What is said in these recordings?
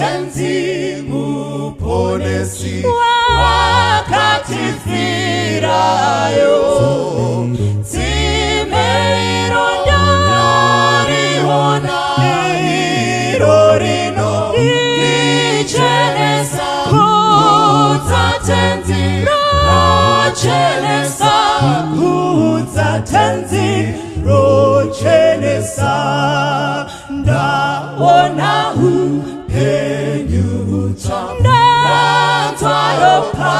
Tenzi Muponesi wakatifirayo. Tsime iro ndariona, iro rino ndichenesa, kudza Tenzi rochenesa, kudza Tenzi rochenesa. Ndaona upenyu hutsva, ndanzwa ropa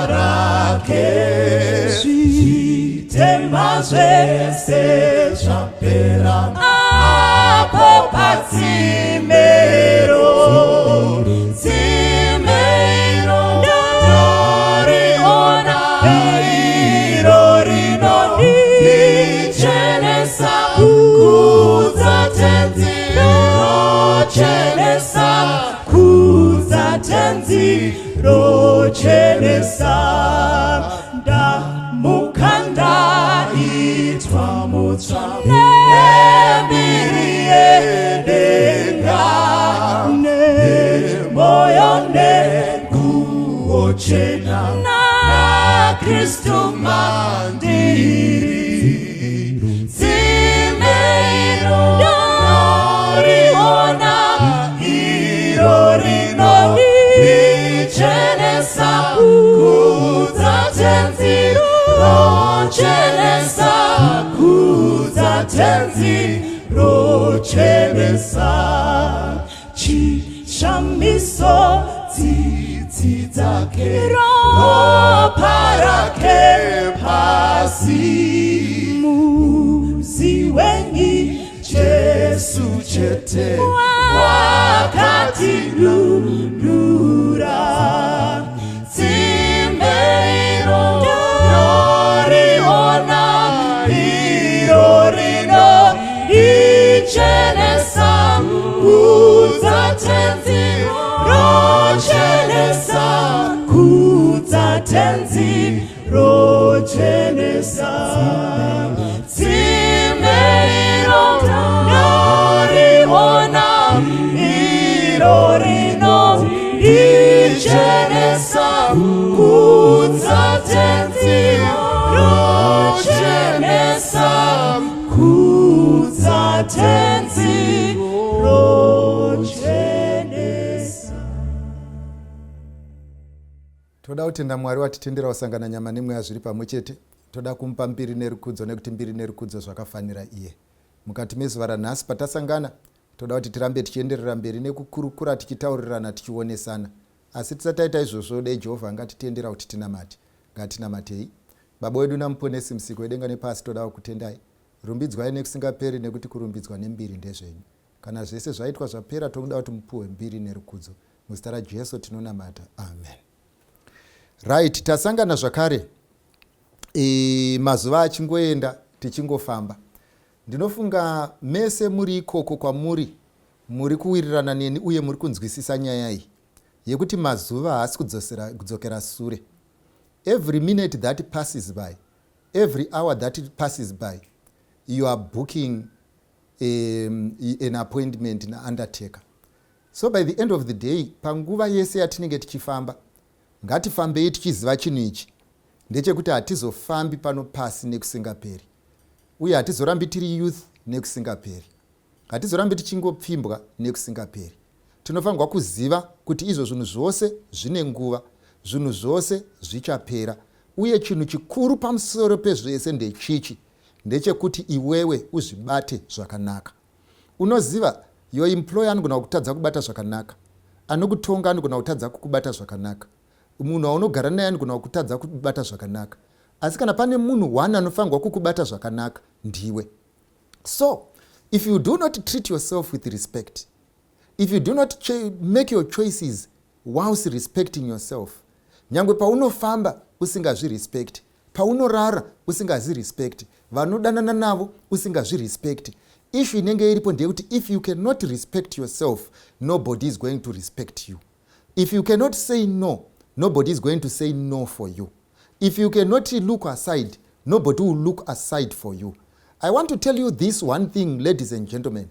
rake, zvitema zvese zvapera apo patsimero. Tsime iro ndariona, iro rino ndichenesa, kudza Tenzi rochenesa, kudza Tenzi rochenesa. Ndamuka, ndaitwa mutsva nembiri yedenga, nemoyo nenguo chena, naKristu mandiri. Tsime iro ndariona, iro rino ndichenesa, kudza Tenzi rochenesa, kudza Tenzi rochenesa. Chishamiso tsitsi dzake, ropa rake pasi, muziwenyi Jesu chete wakatinunura. Tsime iro ndariona, iro rino ndichenesa, kudza Tenzi rochenesa, kudza Tenzi rochenesa. Tsime iro ndariona, iro rino ndichenesa, kudza Tenzi rochenesa, kudza Tenzi rochenesa. Toda kutenda Mwari watitendera kusangana nyama nemweya zviri pamwe chete. Toda kumupa mbiri nerukudzo, nekuti mbiri nerukudzo zvakafanira iye. Mukati mezuva ranhasi patasangana, toda kuti tirambe tichienderera mberi nekukurukura, tichitaurirana, tichionesana. Asi tisati taita izvozvo, dei Jehovha angatitendera kuti tinamate. Ngatinamatei. Baba wedu naMuponesi, Musiki wedenga nepasi, toda kukutendai. Rumbidzwai nekusingaperi, nekuti kurumbidzwa nembiri ndezvenyu. Kana zvese zvaitwa zvapera, toda kuti mupuhwe mbiri nerukudzo. Muzita raJesu tinonamata, amen. Right, tasangana zvakare. Mazuva achingoenda, tichingofamba. Ndinofunga mese muri ikoko kwamuri muri kuwirirana neni uye muri kunzwisisa nyaya iyi yekuti mazuva haasi kudzokera sure. Every minute that passes by, every hour that passes by, you are booking an appointment naundertaker. So by the end of the day, panguva yese yatinenge tichifamba, ngatifambei tichiziva chinhu ichi ndechekuti hatizofambi pano pasi nekusingaperi, uye hatizorambi tiri youth nekusingaperi, hatizorambi tichingopfimbwa nekusingaperi. Tinofanirwa kuziva kuti izvo zvinhu zvose zvine nguva, zvinhu zvose zvichapera. Uye chinhu chikuru pamusoro pezvese ndechichi, ndechekuti iwewe uzvibate zvakanaka. Unoziva, your employer anogona kutadza kubata zvakanaka, anokutonga anogona kutadza kukubata zvakanaka, munhu waunogara naye anogona kutadza kukubata zvakanaka, asi kana pane munhu one anofanirwa kukubata zvakanaka, ndiwe. So if you do not treat yourself with respect, if you do not make your choices whilst respecting yourself, nyange paunofamba usingazvirespect, paunorara usingazvirespect, vanodanana navo usingazvirespect, issue inenge iripo ndeyekuti if you cannot respect yourself, nobody is going to respect you. If you cannot say no, nobody is going to say no for you. If you cannot look aside, nobody will look aside for you. I want to tell you this one thing, ladies and gentlemen,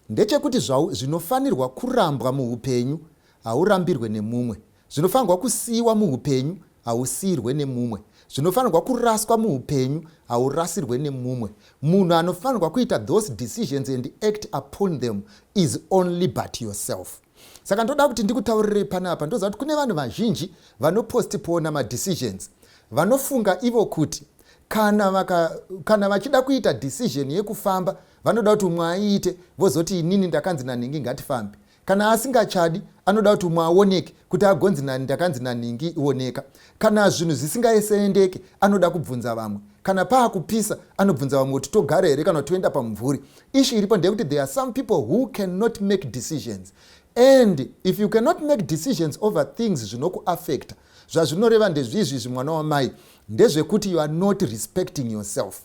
ndechekuti zvinofanirwa kurambwa muupenyu. haurambirwe nemumwe. Zvinofanirwa kusiyiwa muupenyu hausiyirwe nemumwe. Zvinofanirwa kuraswa muupenyu haurasirwe nemumwe. Munhu anofanirwa kuita those decisions and act upon them is only but yourself. Saka ndoda kuti ndikutaurirei panapa. Ndoziva kuti kune vanhu vazhinji vanopostpona madecisions, vanofunga ivo kuti kana vachida kuita decision yekufamba, vanoda kuti umwe aiite, vozoti, "Inini ndakanzi nanhingi ngatifambe." Kana asingachadi, anoda kuti umwe aoneke kuti agonzi, "Nani ndakanzi nanhingi ioneka." Kana zvinhu zvisingaeseendeke, anoda kubvunza vamwe. Kana paakupisa, anobvunza vamwe kuti togara here kana kuti toenda pamumvuri. Issue iripo ndeyekuti there are some people who cannot make decisions, and if you cannot make decisions over things zvinokuaffecta, zvazvinoreva ndezvizvizvi, mwana wamai, ndezvekuti you are not respecting yourself.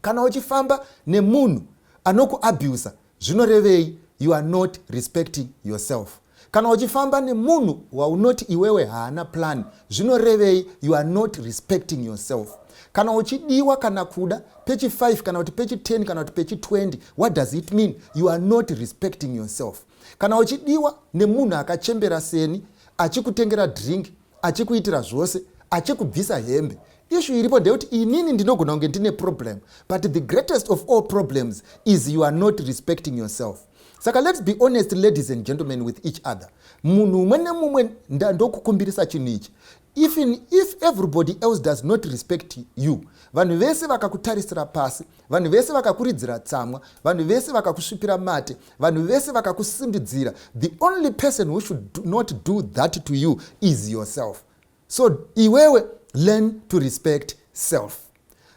Kana uchifamba nemunhu anokuabusa, zvinorevei? You are not respecting yourself. Kana uchifamba nemunhu waunoti iwewe haana plan, zvinorevei? You are not respecting yourself. Kana uchidiwa kana kuda pechi5 kana kuti pechi10 kana kuti pechi20, what does it mean? You are not respecting yourself. Kana uchidiwa nemunhu akachembera seni, achikutengera drink, achikuitira zvose, achikubvisa hembe, issue iripo ndeyekuti inini ndinogona kunge ndine problem, but the greatest of all problems is you are not respecting yourself. Saka let's be honest, ladies and gentlemen, with each other. Munhu umwe nemumwe, ndokukumbirisa chinhu ichi: if everybody else does not respect you, vanhu vese vakakutarisira pasi, vanhu vese vakakuridzira tsamwa, vanhu vese vakakusvipira mate, vanhu vese vakakusindidzira, the only person who should not do that to you is yourself. So iwewe, learn to respect self.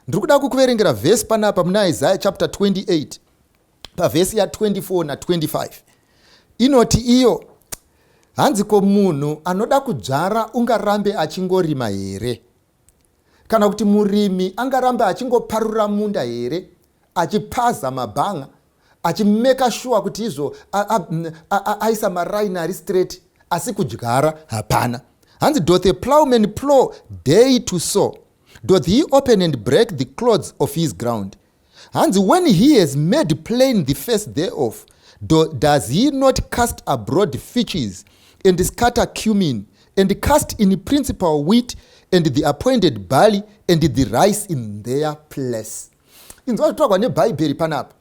Ndiri kuda kukuverengera vhesi panapa muna Isaiah chapter 28, pavhesi ya24 na25. Inoti iyo, hanzi, "Ko munhu anoda kudzvara ungarambe achingorima here? Kana kuti murimi angarambe achingoparura munda here, achipaza mabhanga, achimeka sure kuti izvo aisa maraini ari straight, asi kudyara hapana?" Hanzi, "Doth a plowman plow day to sow? Doth he open and break the clods of his ground?" Hanzi, "When he has made plain the face thereof, does he not cast abroad fitches and scatter cumin and cast in principal wheat and the appointed barley and the rice in their place?" Inzwa zvitaurwa nebhaibheri panapa.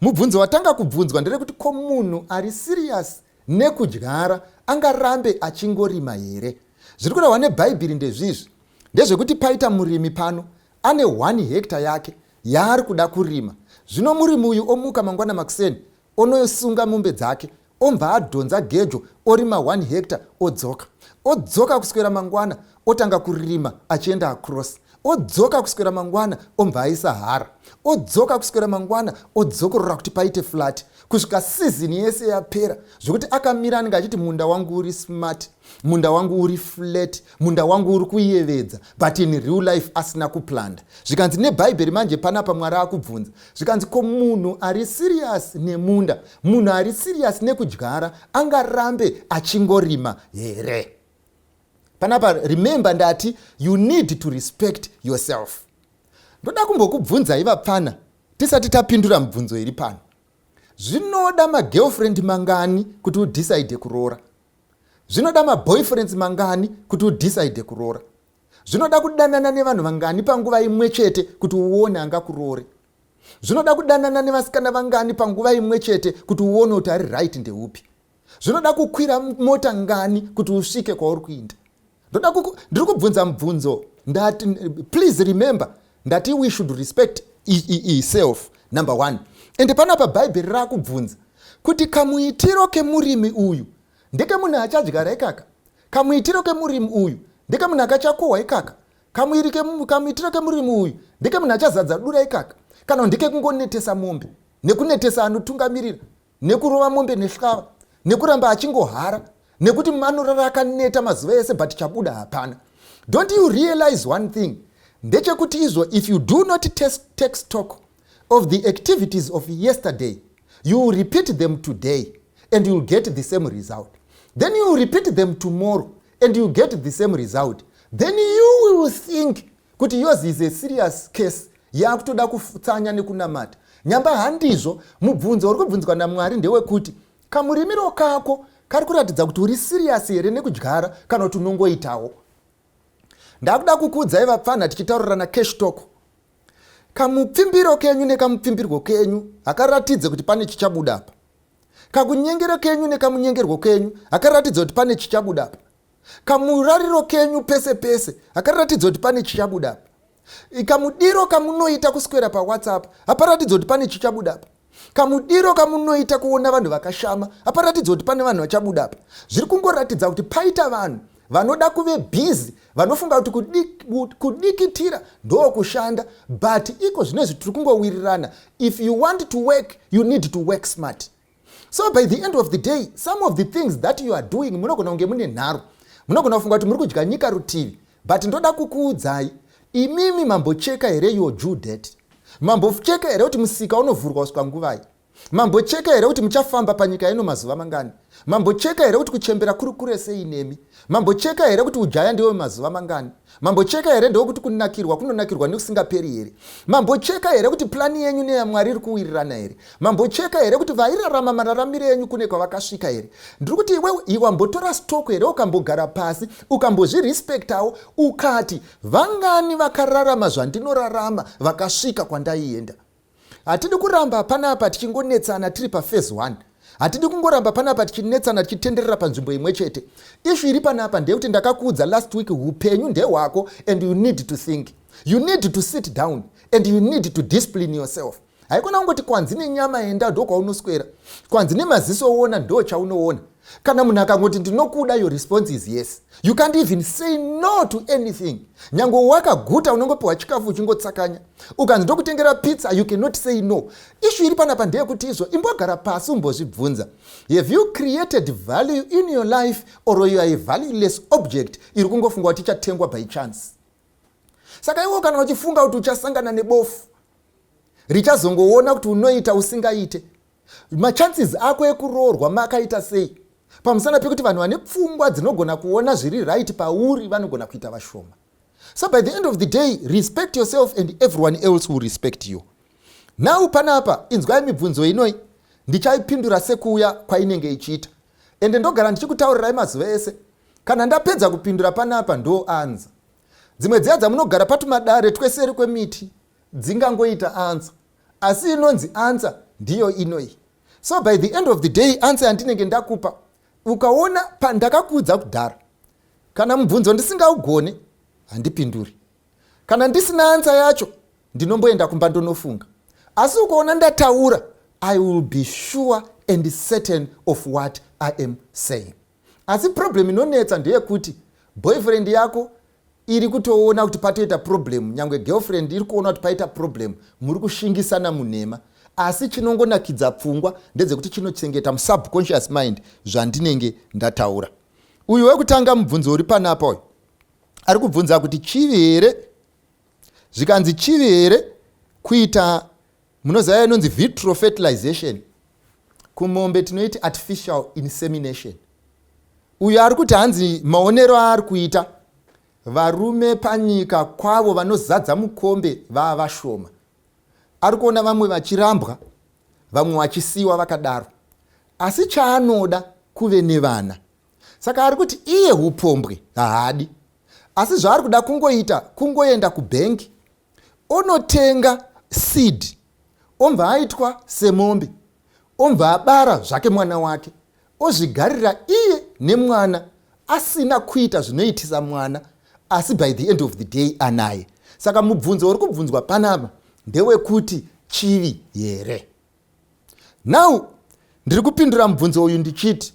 Mubvunzo watanga kubvunzwa nderekuti, ko munhu ari serious nekudyara angarambe achingorima here? Zviri kurehwa nebhaibheri ndezvizvi, ndezvekuti paita murimi pano ane 1 hectare yake yaari kuda kurima. Zvino murimi uyu omuka mangwana makuseni, onosunga mombe dzake, obva adhonza gejo, orima 1 hectare, odzoka. Odzoka kuswera mangwana, otanga kurima achienda across. Odzoka kuswera mangwana, obva aisa hara. Odzoka kuswera mangwana, odzokorora kuti paite flat, kusvika season yese yapera, zvokuti akamira anenge achiti, "Munda wangu uri smart, munda wangu uri flat, munda wangu uri kuyevedza," but in real life asina kuplanda. Zvikanzi nebhaibheri manje panapa, Mwari akubvunza, zvikanzi, "Ko munhu ari serious nemunda, munhu ari serious nekudyara, angarambe achingorima here?" Panapa, remember, ndati you need to respect yourself. Ndoda kumbokubvunzai vapfana, tisati tapindura mubvunzo iri pano: zvinoda magirlfriend mangani kuti udecide kuroora? Zvinoda maboyfriends mangani kuti udecide kuroora? Zvinoda kudanana nevanhu vangani panguva imwe chete kuti uone angakuroore? Zvinoda kudanana nevasikana vangani panguva imwe chete kuti uone kuti ari right ndeupi? Zvinoda kukwira mota ngani kuti usvike kwauri kuinda? Ndiri kubvunza mubvunzo. Ndati, please remember, ndati we should respect self number one. Ende panapa bhaibheri raakubvunza kuti kamuitiro kemurimi uyu ndekemunhu achadyara ikaka? Kamuitiro kemurimi uyu ndekemunhu akachakohwa ikaka? Kamuitiro kemurimi uyu ndekemunhu achazadza dura ikaka, kana ndekekungonetesa mombe, nekunetesa anotungamirira, nekurova mombe nehlava, nekuramba achingohara, nekuti anorara akaneta mazuva ese, but chabuda hapana? Don't you realize one thing? Ndechekuti izvo, if you do not take stock of the activities of yesterday, you will repeat them today and you will get the same result. Then you will repeat them tomorrow and you get the same result. Then you will think kuti yours is a serious case, yakutoda kutsanya nekunamata. Nyamba handizvo. Mubvunzo uri kubvunzwa namwari ndewekuti kamurimiro kako Kari kuratidza kuti uri serious here nekudyara kana kuti unongoitawo. Ndakuda kukuudzai vapfanha tichitaurirana cash talk. Kamupfimbiro kenyu nekamupfimbirwo kenyu hakaratidze kuti pane chichabuda apa. Kakunyengero kenyu nekamunyengerwo kenyu hakaratidza kuti pane chichabuda apa. Kamurariro kenyu pese pese hakaratidza kuti pane chichabuda apa. Kamudiro kamunoita kuswera paWhatsApp haparatidza kuti pane chichabuda apa. Kamudiro kamunoita kuona vanhu vakashama haparatidza kuti pane vanhu vachabuda apa. Zviri kungoratidza kuti paita vanhu vanoda kuve busy, vanofunga kuti kudikitira ndokushanda, but iko zvinezvi tiri kungowirirana. If you want to work, you need to work smart. So by the end of the day, some of the things that you are doing, munogona kunge mune nharo, munogona kufunga kuti muri kudya nyika rutivi, but ndoda kukuudzai imimi, mambocheka here your due date? Mambocheka here kuti musika unovhurwa kusvika nguvai? Mambocheka here kuti muchafamba panyika ino mazuva mangani? Mambocheka here kuti kuchembera kuri kure sei nemi? Mambocheka here kuti ujaya ndewe mazuva mangani? Mambocheka here ndewekuti kunakirwa kunonakirwa nekusingaperi here? Mambocheka here kuti plan yenyu neyaMwari iri kuwirirana here? Mambocheka here kuti vairarama mararamiro enyu kune kwavakasvika here? Ndiri kuti iwe iwambotora stock here, ukambogara pasi, ukambozvirespektawo, ukati vangani vakararama zvandinorarama vakasvika kwandaienda? Hatidi kuramba panapa tichingonetsana tiri paphase 1. Hatidi kungoramba panapa tichinetsana tichitenderera panzvimbo imwe chete. Issue iri panapa ndeyekuti ndakakuudza last week, upenyu ndehwako and you need to think, you need to sit down and you need to discipline yourself. Haikona kungoti kwanzi nenyama enda ndokwaunoswera, kwanzi nemaziso oona ndo chaunoona. Kana munhu akangoti ndinokuda, your response is yes. You can't even say no to anything. Nyange wakaguta, unongopiwa chikafu uchingotsakanya. Ukanzi ndokutengera pizza, you cannot say no. Issue iri panapa ndeyekuti izvo imbogara pasi umbozvibvunza: have you created value in your life or you are a valueless object iri kungofunga kuti ichatengwa by chance? Saka iwo kana uchifunga kuti uchasangana nebofu richazongoona kuti unoita usingaite, machances ako ekuroorwa makaita sei, pamusana pekuti vanhu vane pfungwa dzinogona kuona zviri right pauri vanogona kuita vashoma. So by the end of the day, respect yourself and everyone else will respect you. Now panapa inzwai mibvunzo inoi, ndichaipindura sekuuya kwainenge ichiita. Ende ndogara ndichikutaurirai mazuva ese, kana ndapedza kupindura panapa ndo answer. Dzimwe dziya dzamunogara patumadare tweseri kwemiti dzingangoita answer, asi inonzi answer ndiyo inoi. So by the end of the day, answer yandinenge ndakupa, ukaona pandakakuudza kudhara, kana mubvunzo ndisingaugone handipinduri. Kana ndisina answer yacho, ndinomboenda kumba ndonofunga. Asi ukaona ndataura, I will be sure and certain of what I am saying. Asi problem inonetsa ndeyekuti boyfriend yako iri kutoona kuti patoita problem, nyange girlfriend iri kuona kuti paita problem, muri kushingisana munhema. Asi chinongonakidza pfungwa ndedzekuti chinochengeta musubconscious mind zvandinenge ndataura. Uyu wekutanga, mubvunzo uri panapa uyu, ari kubvunza kuti chivi here, zvikanzi chivi here kuita munoziva inonzi vitro fertilization, kumombe tinoiti artificial insemination. Uyu ari kuti hanzi maonero aari kuita, varume panyika kwavo vanozadza mukombe vava vashoma. Ari kuona vamwe vachirambwa, vamwe vachisiyiwa vakadaro, asi chaanoda kuve nevana. Saka ari kuti iye upombwe haadi, asi zvaari kuda kungoita kungoenda kubhengi onotenga seed, omva aitwa semombe, omva abara zvake mwana wake, ozvigarira iye nemwana asina kuita zvinoitisa mwana, asi by the end of the day anaye. Saka mubvunzo uri kubvunzwa panapa ndewekuti chivi here? Now ndiri kupindura mubvunzo uyu ndichiti,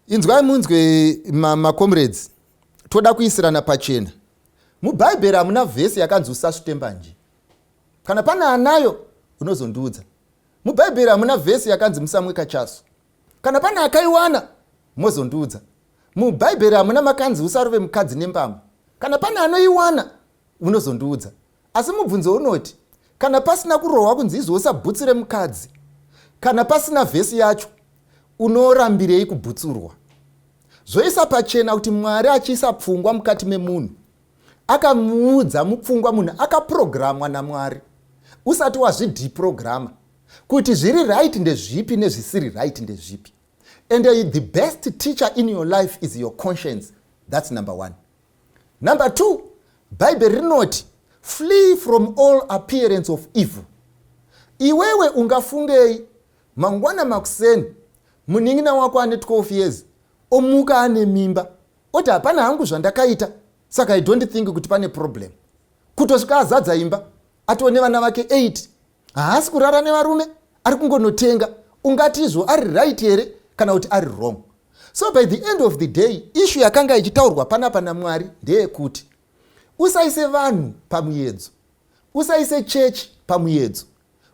inzwai munzwe, macomrades, toda kuisirana pachena. Mubhaibheri hamuna vhesi yakanzi usasvute mbanje. Kana pane anayo unozondiudza. Mubhaibheri hamuna vhesi yakanzi musamwe kachasu. Kana pane akaiwana mozondiudza. Mubhaibheri hamuna makanzi usarove mukadzi nembama. Kana pane anoiwana unozondiudza. Asi mubvunzo unoti, kana pasina kurohwa kunzi izvo usabhutsire mukadzi, kana pasina vhesi yacho, unorambirei kubhutsurwa? Zvoisa pachena kuti Mwari achiisa pfungwa mukati memunhu, akamuudza mupfungwa. Munhu akaprogramwa naMwari, usati wazvideprograma, kuti zviri right ndezvipi nezvisiri right ndezvipi. And the best teacher in your life is your conscience. That's number one. Number two, Bhaibheri rinoti, "Flee from all appearance of evil." Iwewe ungafungei mangwana makuseni munin'ina wako ane 12 years omuka ane mimba, oti, "Hapana hangu zvandakaita, saka I don't think kuti pane problem," kutosvika azadza imba, atone vana vake 8, haasi kurara nevarume, ari kungonotenga? Ungati izvo ari right here kana kuti ari wrong? So by the end of the day, issue yakanga ichitaurwa panapa naMwari ndeyekuti usaise vanhu pamuedzo, usaise chechi pamuedzo,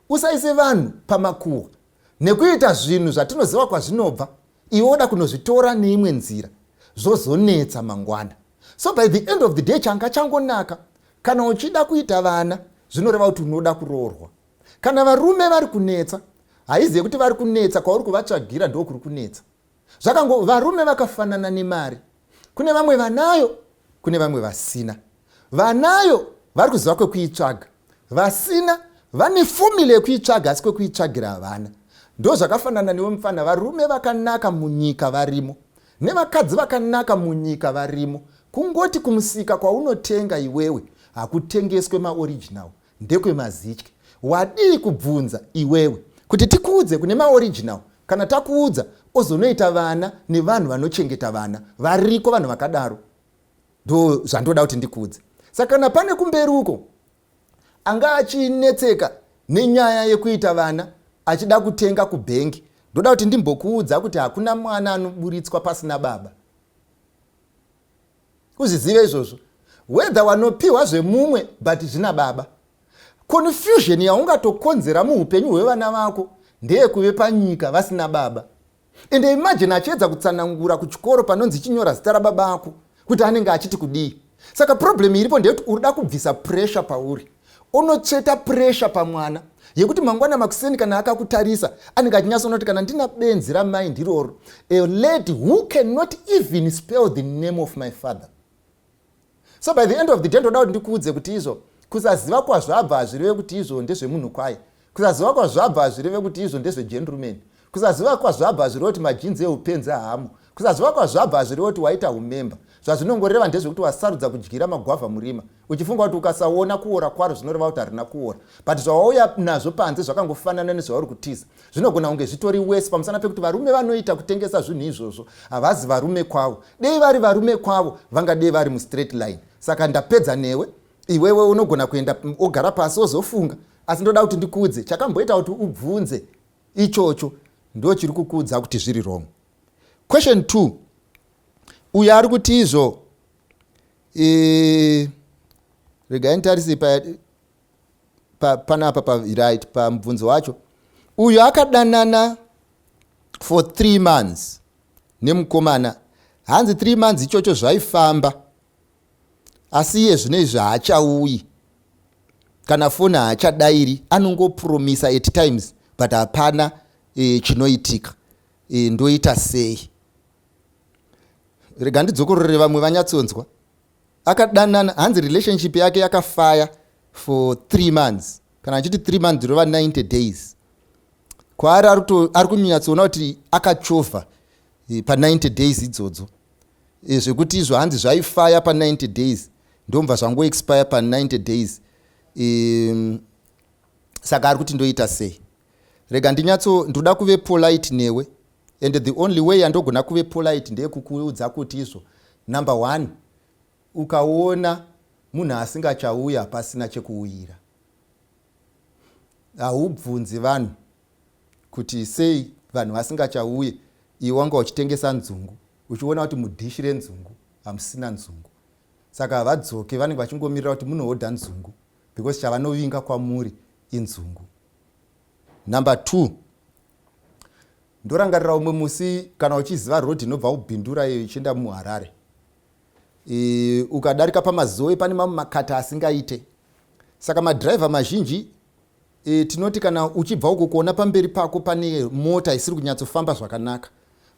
usaise vanhu pamakuhwa nekuita zvinhu zvatinoziva kwazvinobva, iwe woda kunozvitora neimwe nzira, zvozonetsa mangwana. So by the end of the day, changa changonaka, kana uchida kuita vana, zvinoreva kuti unoda kuroorwa. Kana varume vari kunetsa, haizive kuti vari kunetsa kwauri kuvatsvagira ndokuri kunetsa. Zvakango varume vakafanana nemari. Kune vamwe vanayo, kune vamwe vasina. Vanayo vari kuziva kwekuitsvaga, vasina vane formula yekuitsvaga, asi kwekuitsvagira havana. Ndo zvakafanana newe mufana. Varume vakanaka munyika varimo, nevakadzi vakanaka munyika varimo. Kungoti kumusika kwaunotenga iwewe hakutengeswe maoriginal, ndekwemazitye. Wadii kubvunza iwewe kuti tikuudze kune maoriginal? Kana takuudza, ozonoita vana nevanhu vanochengeta vana. Variko vanhu vakadaro. Ndo zvandoda kuti ndikuudze. Saka kana pane kumberi uko anga achinetseka nenyaya yekuita vana, achida kutenga kubhengi, ndoda kuti ndimbokuudza kuti hakuna mwana anoburitswa pasina baba. Uzvizive izvozvo. Whether wanopiwa zvemumwe, but zvina baba. Confusion yaungatokonzera muupenyu hwevana vako ndeyekuve panyika vasina baba. Ende imagine achiedza kutsanangura kuchikoro panonzi chinyora zita rababa ako, kuti anenge achiti kudii? Saka problem iripo ndeyekuti uri da kubvisa pressure pauri, unotsveta pressure pamwana yekuti mangwana makuseni kana akakutarisa anenge achinyatsoona kuti kana ndina benzi ramai ndiroro, a lady who cannot even spell the name of my father. So by the end of the day, ndoda kuti ndikuudze kuti izvo kusaziva kwazvabva hazvireve kuti izvo ndezvemunhu kwaye. Kusaziva kwazvabva hazvireve kuti izvo ndezvegentleman. Kusaziva kwazvabva hazvireve kuti majinzi eupenzi hamo. Kusaziva kwazvabva hazvireve kuti waita umemba. Zvazvinongoreva ndezvekuti wasarudza kudyira magwavha murima, uchifunga kuti ukasaona kuora kwaro zvinoreva kuti harina kuora. But zvawauya nazvo panze zvakangofanana nezvauri kutiza. Zvinogona kunge zvitori wese, pamusana pekuti varume vanoita kutengesa zvinhu izvozvo havazi varume kwavo. Dei vari varume kwavo, vangadei vari mustraight line. Saka ndapedza newe. Iwewe unogona kuenda ogara pasi ozofunga, asi ndoda kuti ndikuudze chakamboita kuti ubvunze ichocho ndo chiri kukuudza kuti zviri wrong. Question 2, uyo ari kuti izvo, regai nditarise panapa pa, right pamubvunzo wacho. Uyo akadanana for 3 months nemukomana. Hanzi 3 months ichocho zvaifamba, asi iye zvino izvi haachauyi, kana foni haachadairi, anongopromisa at times, but hapana chinoitika. Ndoita sei? Rega ndidzokorore vamwe vanyatsonzwa. Akadanana, hanzi relationship yake yakafaya for 3 months. Kana achiti 3 months, rova 90 days. Kwaari ari kunyatsoona kuti akachovha pa90 days idzodzo, zvekuti izvo hanzi zvaifaya pa90 days, ndomva zvangoexpire pa90 days. Saka ari kuti ndoita sei? Rega ndinyatso, ndoda kuve polite newe, and the only way yandogona kuve polite ndeyekukuudza kuti izvo, number one, ukaona munhu asingachauya pasina chekuuyira, haubvunzi vanhu kuti sei vanhu vasingachauye. Iwe wanga uchitengesa nzungu, uchiona kuti mudhishi renzungu hamusina nzungu, saka havadzoke. Vanenge vachingomirira kuti munohodha nzungu, because chavanovinga kwamuri inzungu. Number two, ndorangarira umwe musi, kana uchiziva rodhi inobva kuBindura iyo ichienda muHarare, ukadarika paMazoe pane mamwe makata asingaite. Saka madhiraivha mazhinji, tinoti kana uchibva uko kuona pamberi pako pane mota isiri kunyatsofamba zvakanaka,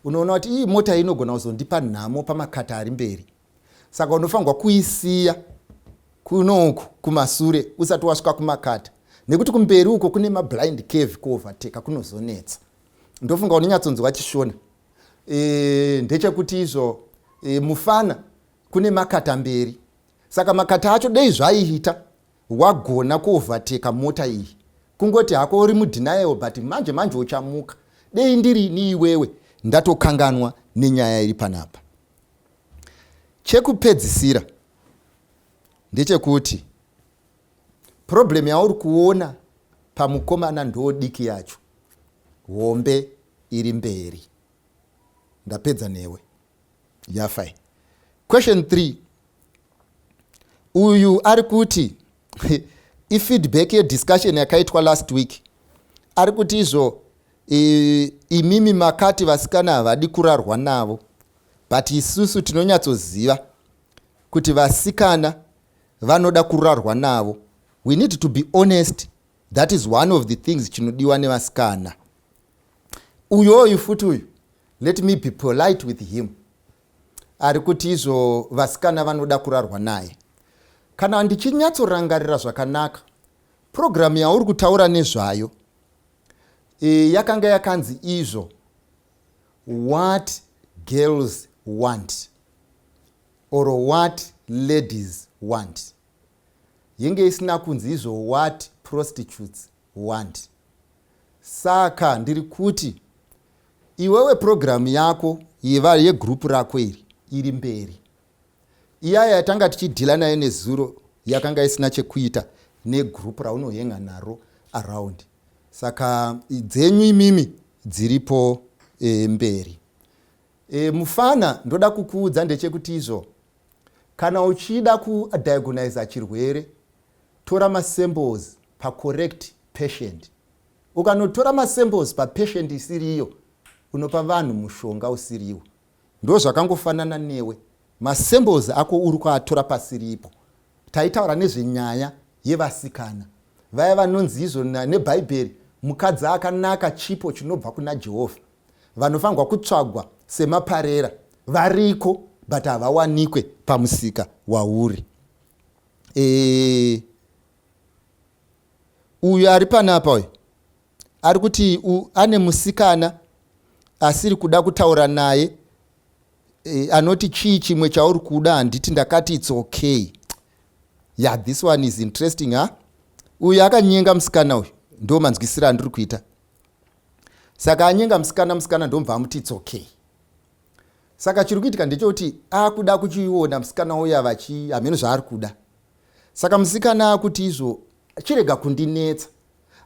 unoona kuti ii mota inogona kuzondipa nhamo pamakata ari mberi, saka unofanirwa kuisiya kunoku kumasure usati wasvika kumakata, nekuti kumberi uko kune mablind curve, kuoverteka kunozonetsa. Ndofunga unonyatsonzwa chiShona. Ndechekuti izvo mufana kune makata mberi, saka makata acho dei zvaiita wagona kuovertaka mota iyi. Kungoti hako uri mudenial, but manje manje uchamuka. Dei ndiri niiwewe, ndatokanganwa nenyaya iri panapa. Chekupedzisira ndechekuti problem yauri kuona pamukomana ndo diki yacho, hombe iri mberi. Ndapedza newe yafai. Question 3, uyu ari kuti ifeedback yediscussion yakaitwa last week. Ari kuti izvo imimi makati vasikana havadi kurarwa navo, but isusu tinonyatsoziva kuti vasikana vanoda kurarwa navo. We need to be honest, that is one of the things chinodiwa nevasikana. Uyoyu futi uyu, let me be polite with him, ari kuti izvo vasikana vanoda kurarwa naye. Kana ndichinyatsorangarira zvakanaka, purogiramu yauri kutaura nezvayo yakanga yakanzi izvo "What Girls Want" or "What Ladies Want". Yenge isina kunzi izvo "What Prostitutes Want". Saka ndiri kuti iwewe purogiramu yako yegurupu rako iri iri mberi. Iyaya yatanga tichidhila nayo nezuro yakanga isina chekuita negurupu raunohenga naro around. Saka dzenyu imimi dziripo mberi. Mufana, ndoda kukuudza ndechekuti izvo kana uchida kudiagnosa chirwere, tora masamples pacorrect patient. Ukanotora masamples papatient isiriyo, unopa vanhu mushonga usiriwo. Ndo zvakangofanana newe, masamples ako uri kuatora pasiripo. Taitaura nezvenyaya yevasikana vaya vanonzi izvo nebhaibheri mukadzi akanaka chipo chinobva kuna Jehovha, vanofanirwa kutsvagwa semaparera. Variko, but havawanikwe pamusika wauri. Uyu ari panapa uyu ari kuti ane musikana asiri kuda kutaura naye. Anoti chii chimwe chauri kuda? Handiti ndakati it's okay? Yeah, this one is interesting. Ha, uyu akanyenga musikana uyu, ndo manzwisiro andiri kuita. Saka anyenga musikana, musikana ndomubva amuti it's okay. Saka chiri kuitika ndechekuti akuda kuchiona musikana uya vachi hameno zvaari kuda. Saka musikana akuti izvo chirega kundinetsa,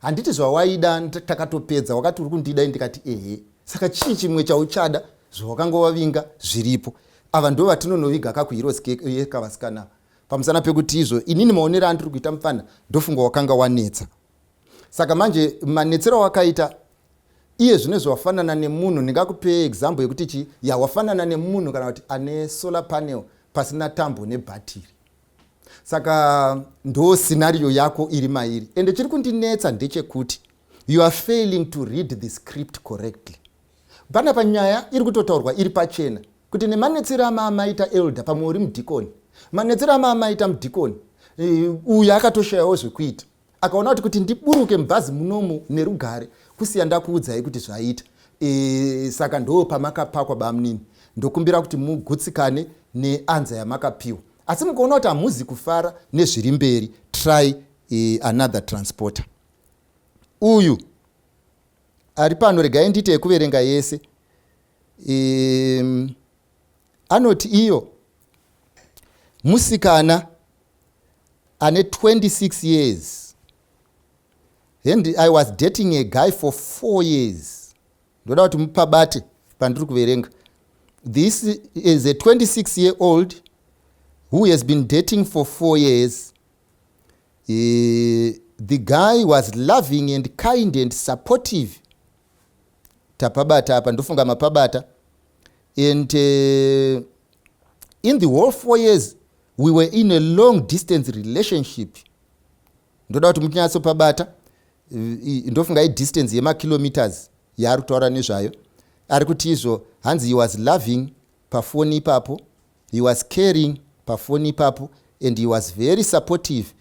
handiti zvawaida takatopedza? Wakati uri kundida, ndikati ehe. Saka chii chimwe chauchada? Zvawakanga wavinga zviripo. Ava ndo vatinonoviga kakuheroes kavasikana, pamusana pekuti izvo inini maonero andiri kuita mufana, ndofunga wakanga wanetsa. Saka manje manetsero wakaita iye zvino zvawafanana nemunhu, ndingakupe example yekuti chi ya wafanana nemunhu kana kuti ane solar panel pasina tambo nebhatiri. Saka ndo scenario yako iri mairi. Ende chiri kundinetsa ndechekuti you are failing to read the script correctly. Pana panyaya iri kutotaurwa iri pachena kuti nemanetsero amaamaita elder, pamwe uri mudhikoni, manetsero amaamaita mudhikoni, uyu akatoshayawo zvekuita, akaona kuti ndiburuke mubhazi munomu nerugare kusiya ndakuudzai kuti zvaita. Saka ndo pamakapakwa bamunini. Ndokumbira kuti mugutsikane neanswer yamakapiwa, asi mukaona kuti hamuzi kufara nezviri mberi, try another transporter. Uyu ari pano, regai ndiite yekuverenga yese. Anoti iyo musikana ane 26 years and I was dating a guy for 4 years. Ndoda kuti mupabate pandiri kuverenga. This is a 26 year old who has been dating for 4 years. The guy was loving and kind and supportive. Tapabata apa, ndofunga mapabata. And in the whole 4 years we were in a long distance relationship. Ndoda kuti mutinyatsopabata. Ndofunga idistance yemakilometers yaari kutaura nezvayo. Ari kuti izvo hanzi he was loving pafoni ipapo, he was caring pafoni ipapo, and he was very supportive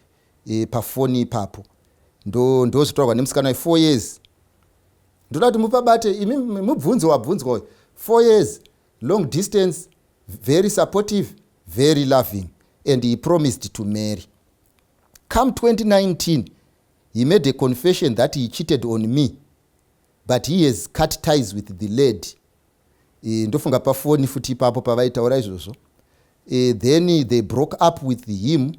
pafoni ipapo. Ndo zvitaurwa nemusikana we4 years. Ndoda kuti mupabate imi mubvunzo wabvunzwa uyu. 4 years, long distance, very supportive, very loving, and he promised to marry. Come 2019, he made a confession that he cheated on me, but he has cut ties with the lady. Ndofunga pafoni futi ipapo pavaitaura izvozvo. Then they broke up with him.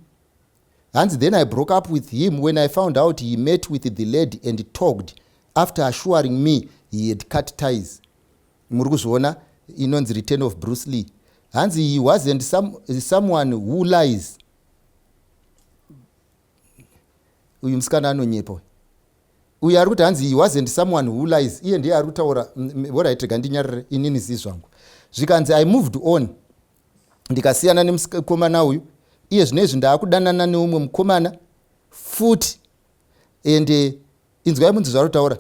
Hanzi, "Then I broke up with him when I found out he met with the lady and talked after assuring me he had cut ties." Muri kuzviona, inonzi Return of Bruce Lee. Hanzi, "He wasn't someone who lies." Uyu musikana anonyepa uyu. Ari kuti hanzi, "He wasn't someone who lies." Iye ndiye ari kutaura. Alright, rega ndinyarire inini zii zvangu. Zvikanzi, "I moved on, ndikasiyana nemukomana uyu. Iye zvino izvi ndaakudanana neumwe mukomana futi." And inzwai munzi zvari kutaura.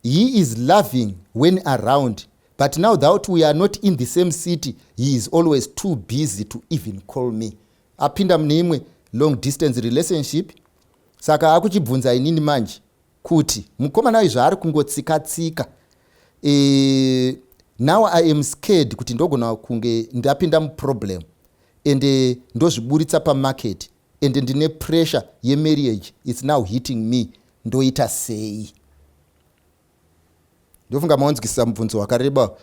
"He is loving when around, but now that we are not in the same city, he is always too busy to even call me." Apinda mune imwe long distance relationship. Saka akuchibvunza inini manje kuti mukomana uyu zvaari kungotsika-tsika, now I am scared kuti ndogona kunge ndapinda muproblem ende ndozviburitsa pamarket, ende ndine pressure yemarriage. It's now hitting me. Ndoita sei? Ndofunga maonzwisisa mubvunzo wakareba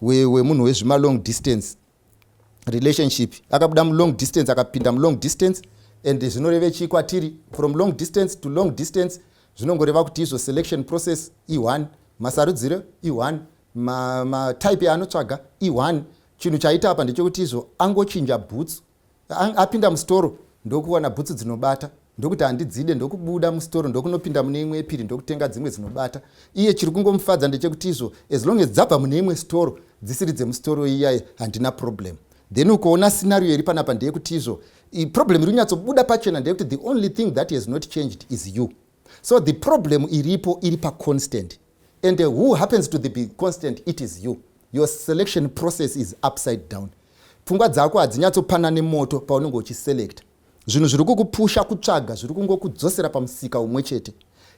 wemunhu wezvimalong distance relationship. Akabuda mulong distance, akapinda mulong distance. And zvinoreve chii kwatiri? From long distance to long distance, zvinongoreva kuti izvo selection process i1, masarudziro i1, matype yaanotsvaga i1. Chinhu chaita apa ndechekuti izvo angochinja bhutsu. Apinda musitoro, ndokuwana bhutsu dzinobata, ndokuti handidzide, ndokubuda musitoro, ndokunopinda mune imwe epiri, ndokutenga dzimwe dzinobata. Iye chiri kungomufadza ndechekuti izvo as long as dzabva mune imwe sitoro, dzisiri dzemusitoro iyayi, handina problem. Then ukaona scenario iri panapa ndeyekuti izvo problem iri kunyatsobuda pachena ndeyekuti the only thing that has not changed is you. So the problem iripo iri paconstant, and who happens to the be constant? It is you. Your selection process is upside down. Pfungwa dzako hadzinyatsopanana nemoto paunenge uchiselecta. Zvinhu zviri kukupusha kutsvaga zviri kungokudzosera pamusika umwe chete.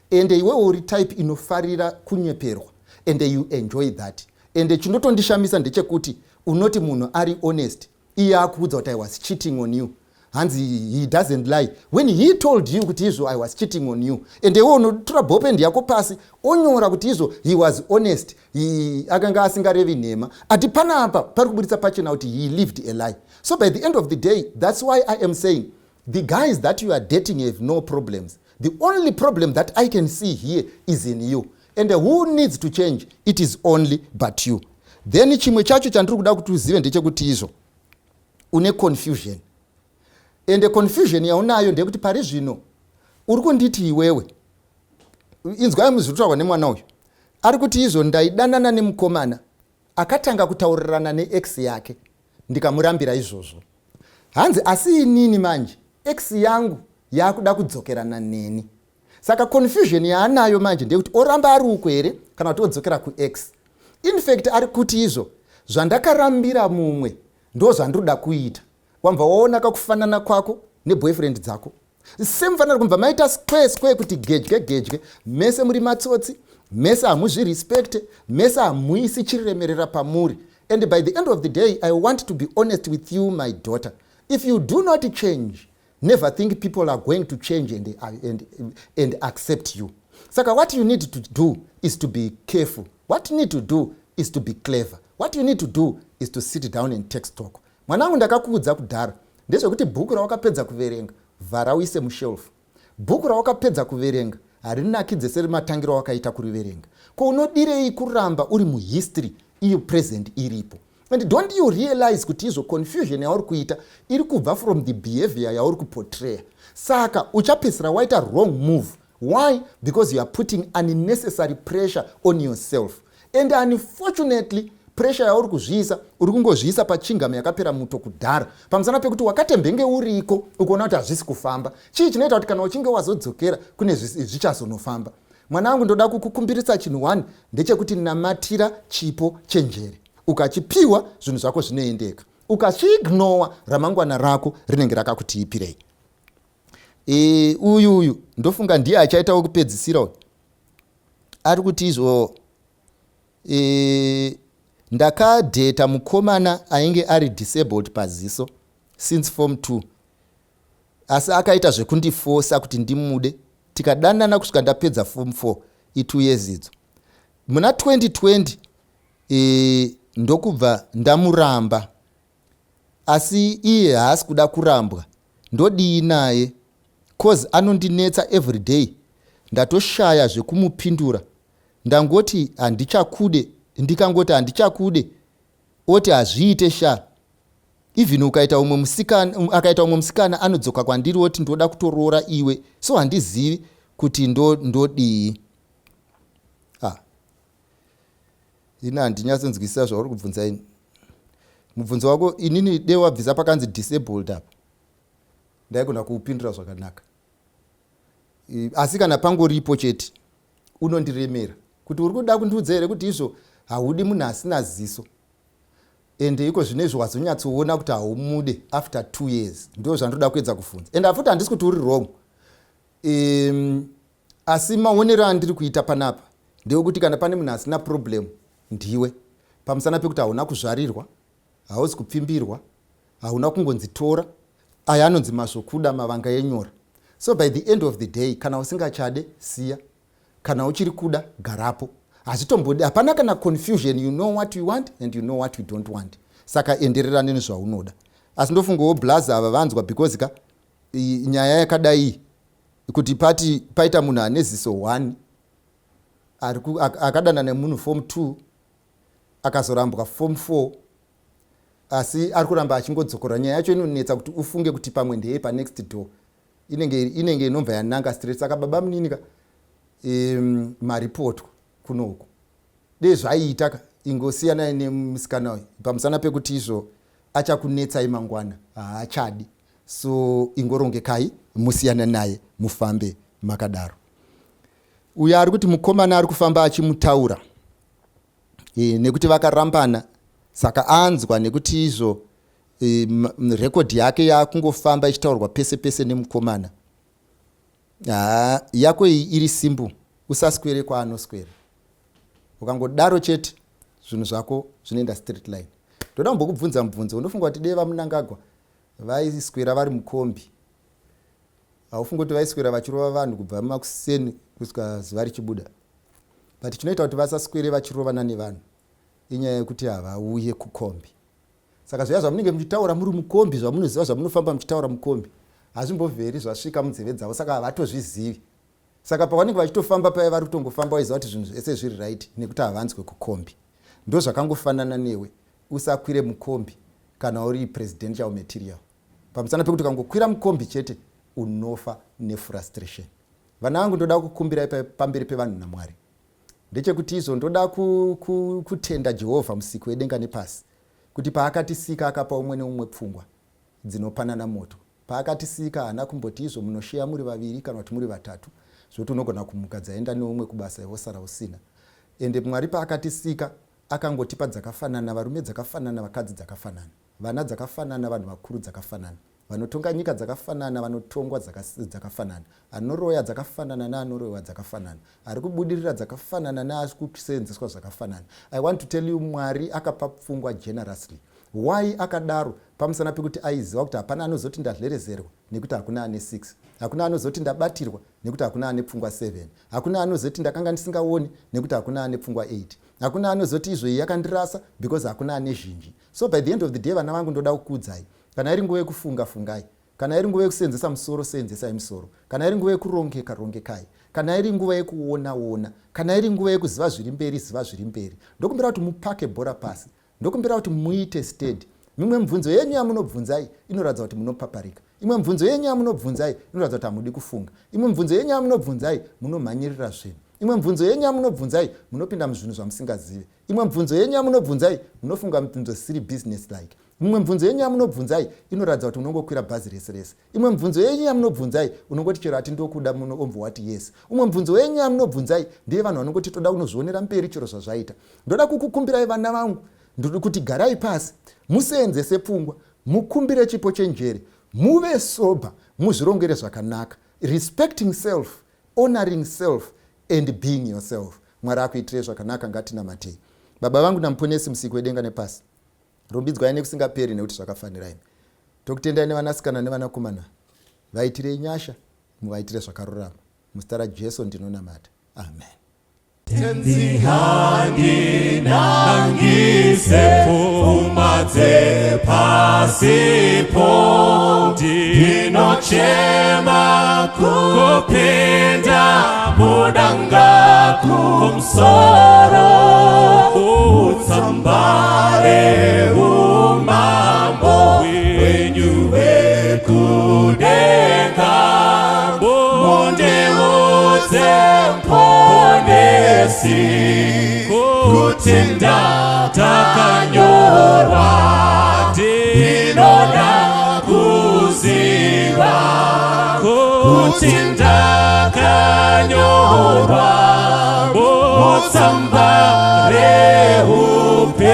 Ende iwewe uri type inofarira kunyeperwa, and you enjoy that. Ende chinotondishamisa ndechekuti unoti munhu ari honest, iye akuudza kuti, "I was cheating on you." Hanzi, "He doesn't lie." When he told you kuti izvo, "I was cheating on you," and iwe unotora ballpen yako pasi, onyora kuti izvo, "He was honest, akanga asingarevi nhema." Ati panapa pari kuburitsa pachena kuti he lived a lie. So by the end of the day, that's why I am saying the guys that you are dating have no problems. The only problem that I can see here is in you. And who needs to change? It is only but you. Then chimwe chacho chandiri kuda kuti uzive ndechekuti izvo une confusion, ende confusion yaunayo ndeyekuti pari zvino uri kunditi iwewe, inzwai muzviri kutaurwa nemwana uyu. Ari kuti izvo, "Ndaidanana nemukomana, akatanga kutaurirana neex yake, ndikamurambira izvozvo." Hanzi, "Asi inini manje ex yangu yakuda kudzokerana neni." Saka confusion yaanayo manje ndeyekuti oramba ari uko here kana kuti odzokera kuex. In fact, ari kuti izvo, "Zvandakarambira mumwe ndo zvandiroda kuita." Wambva waona kakufanana kwako neboyfriend dzako, semufanira kubva maita square square, kuti gedye gedye. Mese muri matsotsi, mese hamuzvirespekte, mese hamuisi chiremerera pamuri. And by the end of the day, I want to be honest with you, my daughter. If you do not change, never think people are going to change and accept you. Saka what you need to do is to be careful. What you need to do is to be clever. What you need to do is to sit down and take stock. Mwanangu, ndakakuudza kudhara ndezvekuti bhuku rawakapedza kuverenga, vhara uise mushelf. Bhuku rawakapedza kuverenga harinakidze serimatangiro awakaita kuriverenga. Ko unodirei kuramba uri muhistory iyo present iripo? And don't you realize kuti izvo confusion yauri kuita iri kubva from the behavior yauri kuportraya? Saka uchapedzisira waita wrong move. Why? Because you are putting unnecessary pressure on yourself. And unfortunately, pressure yauri kuzviisa, uri kungozviisa pachingam yakapera muto kudhara, pamusana pekuti wakatembenge uriko, ukuona kuti hazvisi kufamba. Chii chinoita kuti kana uchinge wazodzokera kune zvichazonofamba? Mwana wangu, ndoda kukukumbirisa chinhu 1, ndechekuti namatira chipo chenjere. Ukachipiwa, zvinhu zvako zvinoendeka. Ukachiignowa, ramangwana rako rinenge rakakutiipirei. Uyu ndofunga ndiye achaita wekupedzisira. Uyu ari kuti izvo, Ndakadheta mukomana ainge ari disabled paziso since form 2, asi akaita zvekundifosa kuti ndimude. Tikadanana kusvika ndapedza form 4, i2 years idzo. Muna 2020 ndokubva ndamuramba, asi iye haasi kuda kurambwa. Ndodii naye? Cause anondinetsa every day. Ndatoshaya zvekumupindura. Ndangoti handichakude, ndikangoti handichakude, oti hazviite sha. Even ukaita umwe musikana, akaita umwe musikana, anodzoka kwandiri oti ndoda kutoroora iwe. So handizivi kuti ndodii. Ah, ini handinyatsonzwisisa zvauri kubvunza. Ini mubvunzo wako inini de wabvisa pakanzi disabled apa, ndaigona kuupindura zvakanaka. Asi kana pangoripo chete unondiremera kuti uri kuda kundiudza here kuti izvo haudi munhu asina ziso, ende iko zvino izvo wazonyatsoona kuti haumude after 2 years? Ndo zvandoda kuedza kubvunza. And afuti handisi kuti uri wrong, asi maonero andiri kuita panapa ndewekuti kana pane munhu asina problem ndiwe, pamusana pekuti hauna kuzvarirwa, hauzi kupfimbirwa, hauna kungonzi tora. Aya anonzi mazvokuda mavanga enyora. So by the end of the day, kana usingachade, siya. Kana uchiri kuda, garapo. Hazvitombodi, hapana kana confusion. You know what you want and you know what you don't want, saka endererane nezvaunoda. Asi ndofungawo blaza ava vanzwa, because ka nyaya yakadai kuti pati paita munhu ane ziso 1 akadana nemunhu form 2, akazorambwa form 4, asi ari kuramba achingodzokora, nyaya yacho inonetsa kuti ufunge kuti pamwe ndeye panext door. Inenge inobva yananga straight. Saka baba muninika, maripotwa kunoku de zvaiita ka, ingosiyanai nemusikana uyu, pamusana pekuti izvo achakunetsai mangwana, haachadi. So ingorongekai, musiyana naye, mufambe makadaro. Uyo ari kuti mukomana ari kufamba achimutaura nekuti vakarambana, saka anzwa nekuti izvo rekodhi yake yakungofamba ichitaurwa pese pese nemukomana. Ha, yako iyi iri simple: usaswere kwaanoswera. Ukangodaro chete, zvinhu zvako zvinoenda straight line. Ndoda kumbokubvunza mubvunzo. Unofunga kuti dei vaMunangagwa vaiswera vari mukombi, haufungi kuti vaiswera vachirova vanhu kubva makuseni kusvika zuva richibuda? But chinoita kuti vasaswere vachirovana nevanhu inyaya yekuti havauye kukombi. Saka zviya zvamunenge muchitaura muri mukombi, zvamunoziva, zvamunofamba muchitaura mukombi, hazvimbovheri zvasvika munzeve dzavo, saka havatozvizivi. Saka pavanenge vachitofamba paya, vari kutongofamba vaiziva kuti zvinhu zvese zviri right nekuti havanzwe kukombi. Ndo zvakangofanana newe: usakwire mukombi kana uri presidential material, pamusana pekuti ukangokwira mukombi chete unofa nefrustration. Vana vangu, ndoda kukumbirai pamberi pevanhu naMwari. Ndechekuti izvo ndoda kutenda Jehovha, musiki wedenga nepasi, kuti paakatisika akapa umwe neumwe pfungwa dzinopanana moto. Paakatisika haana kumboti izvo munosheya muri vaviri kana kuti muri vatatu, zvokuti unogona kumuka dzaenda neumwe kubasa, iwosara usina. Ende Mwari paakatisika akangotipa dzakafanana: varume dzakafanana, vakadzi dzakafanana, vana dzakafanana, vanhu vakuru dzakafanana, vanotonga nyika dzakafanana, vanotongwa dzakafanana, anoroya dzakafanana neanoroyiwa dzakafanana, ari kubudirira dzakafanana neari kusenzeswa zvakafanana. I want to tell you, Mwari akapa pfungwa generously. Why akadaro? Pamusana pekuti aiziva kuti hapana anozoti ndadlerezerwa nekuti hakuna ane 6, hakuna anozoti ndabatirwa nekuti hakuna ane pfungwa 7, hakuna anozoti ndakanga ndisingaoni nekuti hakuna ane pfungwa 8, hakuna anozoti izvo iyi yakandirasa because hakuna ane zhinji. So by the end of the day, vana vangu, ndoda kukuudzai, kana iri nguva yekufunga, fungai. Kana iri nguva yekusenzesa musoro, senzesai musoro. Kana iri nguva yekurongeka, rongekai. Kana iri nguva yekuona, ona. Kana iri nguva yekuziva zviri mberi, ziva zviri mberi. Ndokumbira kuti mupake bhora pasi. Ndokumbira kuti muite steady. Mimwe mibvunzo yenyu yamunobvunzai inoratidza kuti munopaparika. Imwe mibvunzo yenyu yamunobvunzai inoratidza kuti hamudi kufunga. Imwe mibvunzo yenyu yamunobvunzai, munomhanyirira zvinhu. Imwe mibvunzo yenyu yamunobvunzai, munopinda muzvinhu zvamusingazivi. Imwe mibvunzo yenyu yamunobvunzai, munofunga mibvunzo zisiri business like. Mimwe mibvunzo yenyu yamunobvunzai inoratidza kuti unongokwira bhazi rese rese. Imwe mibvunzo yenyu yamunobvunzai, unongoti chero ati ndokuda, muno ombva wati yes. Umwe mubvunzo yenyu yamunobvunzai ndeye vanhu vanongoti toda kunozvionera mberi chero zvazvaita. Ndoda kukukumbirai, vana vangu, ndiri kuti garai pasi, museenzese pfungwa, mukumbire chipo chenjere, muve sober, muzvirongere zvakanaka, respecting self, honoring self and being yourself. Mwari akuitirei zvakanaka. Ngatinamatei. Baba vangu naMuponesi, Musiki wedenga nepasi, rumbidzwai nekusingaperi nekuti zvakafanira imi. Tokutendai nevanasikana nevanakomana, vaitirei nyasha, muvaitire zvakarurama. Muzita raJesu ndinonamata, amen. Tenzi handinangise pfuma dzepasipo, ndinochema kupinda mudanga kumusoro, mutsamba reumambo hwenyu hwekudenga. Mundiudze Muponesi kuti ndakanyorwa, ndinoda kuziva kuti ndakanyorwa mutsamba reupenyu,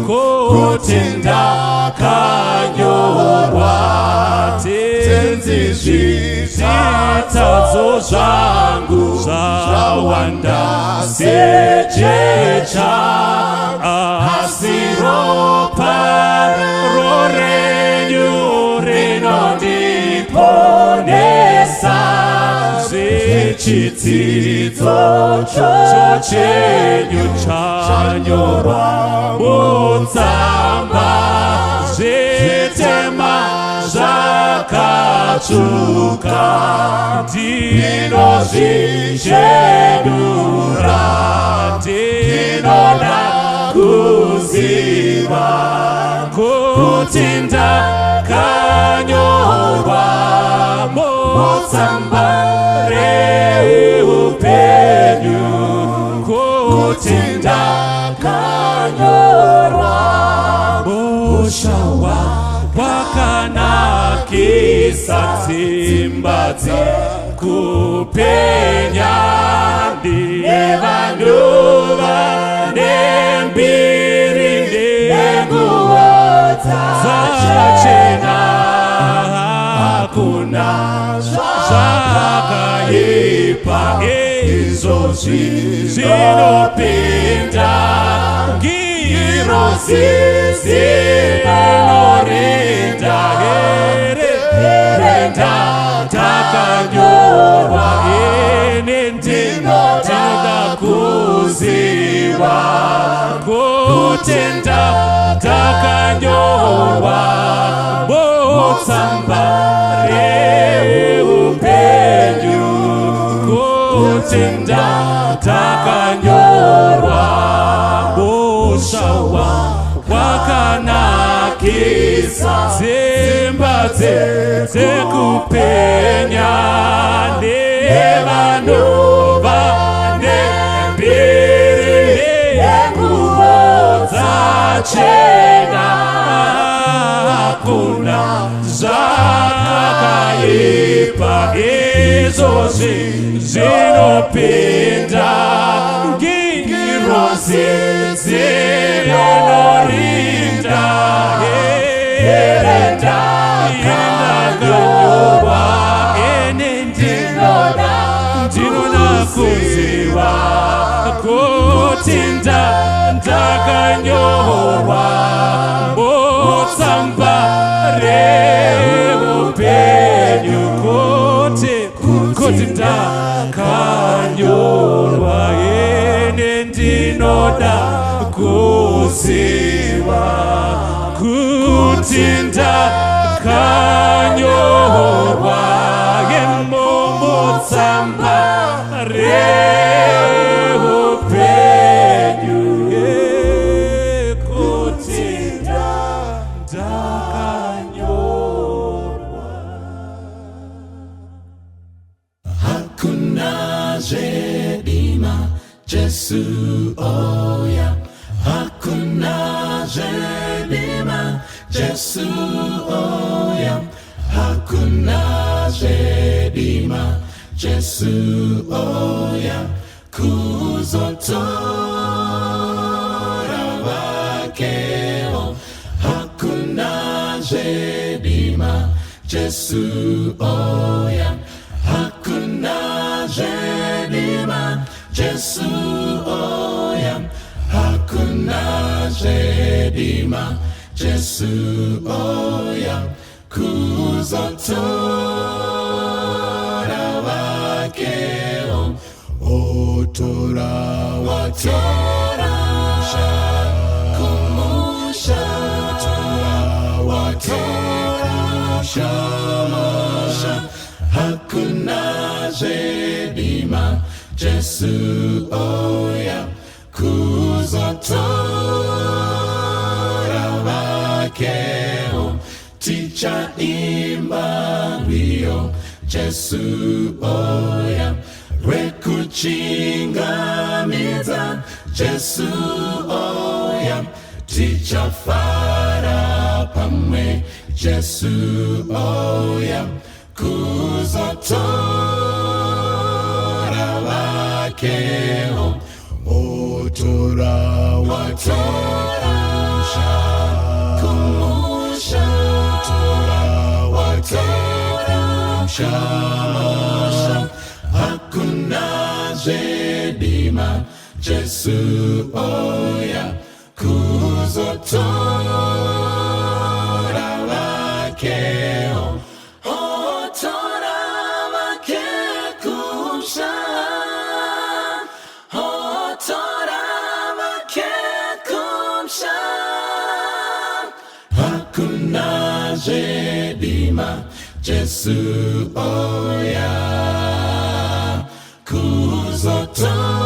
kuti ndakanyorwa. Tenzi, zvitadzo zvangu zvawanda sejecha, asi ropa renyu rinondiponesa. Zvechitsidzo chenyu chanyorwa mutsamba, zvitema zvakatsvuka ndinozvichenura. Ndinoda kuziva kuti ndakanyorwa mutsamba reupenyu, kuti ndakanyorwa. Musha wakanakisa, dzimba dzekupenya, nevanhu vane mbiri nenguvo dzachena. Hakuna zvakaipa izvozvi zvinopinda, ngirozi dzinorinda here ndakanyorwa. Ini ndinoda kuziva kuti ndakanyorwa mutsamba reupenyu, kuti ndakanyorwa. Musha wakanakisa, dzimba dzekupenya, nevanhu vane mbiri nenguvo dzachena. Hakuna zvakaipa izvozvi zvinopinda, ngirozi dzinorinda here ndakanyorwa. Ini ndinoda kuziva kuti ndakanyorwa mutsamba reupenyu, kuti ndakanyorwa. Ini ndinoda kuziva kuti ndakanyorwa mutsamba reupenyu, kuti ndakanyorwa. Hakuna zvedima, Jesu oya. Hakuna zvedima, Jesu oya. Hakuna zvedima, Jesu oya kuzotora vakewo. Hakuna zvedima, Jesu oya. Hakuna zvedima, Jesu oya. Hakuna zvedima, Jesu oya kuzotora vakeo, otora watora kumusha, watora kumusha. Hakuna zvedima, Jesu oya kuzotora vakeo. Tichaimba rwiyo, Jesu oya rwekuchingamidza, Jesu oya tichafara pamwe, Jesu oya kuzotora vakeo, otora watora kumusha, watora kumusha. Hakuna zvedima, Jesu oya kuzotora vakeo, otora vake kumusha, otora vake kumusha. Hakuna zvedima, Jesu oya kuzotora.